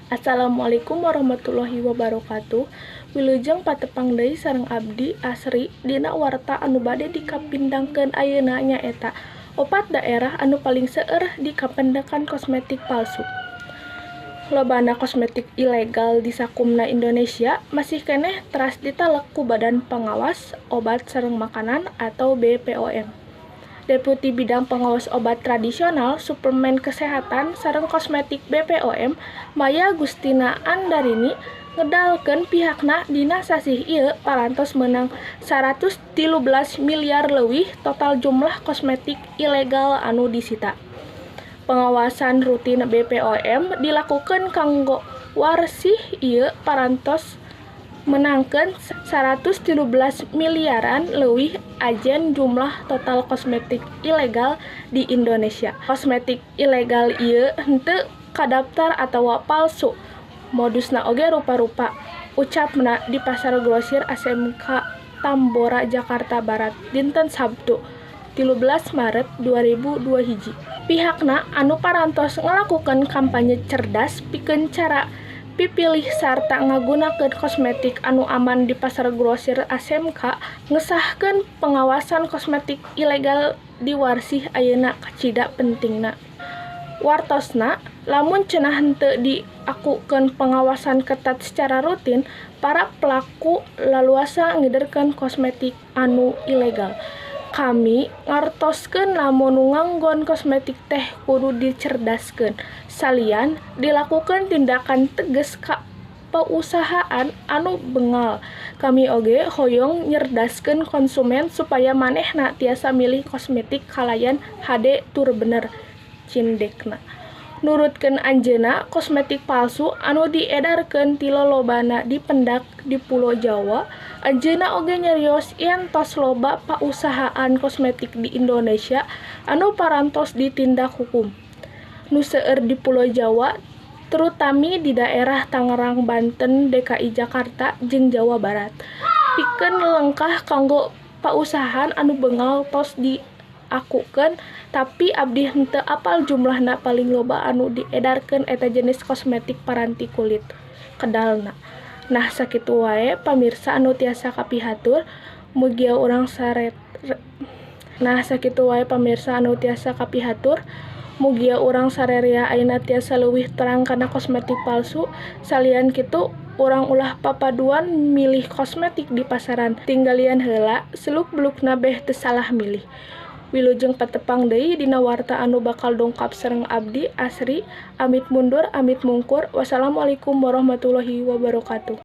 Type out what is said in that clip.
Assalamualaikum warahmatullahi wabarakatuh. Wilujeng patepang deui sareng abdi Asri dina warta anu bade dikapindangkeun ayeuna nyaeta opat daerah anu paling seueur dikapendekan kosmetik palsu. Lobana kosmetik ilegal di sakumna Indonesia masih keneh teras ditalek ku Badan Pengawas Obat sareng Makanan atau BPOM. Deputi Bidang Pengawas Obat Tradisional, Suplemen Kesehatan sareng Kosmetik BPOM, Maya Gustina Andarini ngedalkeun pihakna dina sasih ieu parantos meunang 113 miliar leuwih total jumlah kosmetik ilegal anu disita. Pengawasan rutin BPOM dilakukeun kanggo warsih ieu parantos meunangkeun 113 miliaran leuwih ajen jumlah total kosmetik ilegal di Indonesia. Kosmetik ilegal ieu henteu kadaptar atawa palsu, modusna oge rupa-rupa, ucapna di Pasar Grosir ASMK Tambora, Jakarta Barat, dinten Sabtu, 13 Maret 2021. Pihakna anu parantos ngalakukeun kampanye cerdas pikeun cara pipilih sarta ngagunakeun kosmetik anu aman di Pasar Grosir ASMK ngesahkeun pengawasan kosmetik ilegal di warsih ayeuna kacida pentingna. Wartosna, lamun cenah henteu diakukeun pengawasan ketat secara rutin, para pelaku laluasa ngiderkeun kosmetik anu ilegal. Kami ngartoskeun lamun nganggon kosmetik teh kudu dicerdaskeun, salian dilakukeun tindakan tegas ka pausahaan anu bengal. Kami oge hoyong nyerdaskeun konsumen supaya manehna tiasa milih kosmetik kalayan hade tur bener, cindekna. Nurutkeun anjeunna, kosmetik palsu anu diedarkeun ti lolobana dipendak di Pulo Jawa. Anjeunna oge nyarios yen tos loba pausahaan kosmetik di Indonesia anu parantos ditindak hukum. Nu seueur di Pulo Jawa, terutami di daerah Tangerang, Banten, DKI Jakarta jeung Jawa Barat. Pikeun lengkah kanggo pausahaan anu bengal tos diakukeun, tapi abdi henteu apal jumlahna, paling loba anu diedarkeun eta jenis kosmetik paranti kulit, kedalna. Nah, sakitu wae pamirsa anu tiasa kapihatur, mugia urang saret Nah, sakitu wae pamirsa anu tiasa kapihatur, mugia urang sarerea ayeuna tiasa leuwih terang kana kosmetik palsu. Salian kitu, urang ulah papaduan milih kosmetik di pasaran. Tinggalian heula seluk belukna beh teu salah milih. Wilujeng patepang deui dina warta anu bakal dongkap sareng abdi Asri, amit mundur amit mungkur. Wassalamualaikum warahmatullahi wabarakatuh.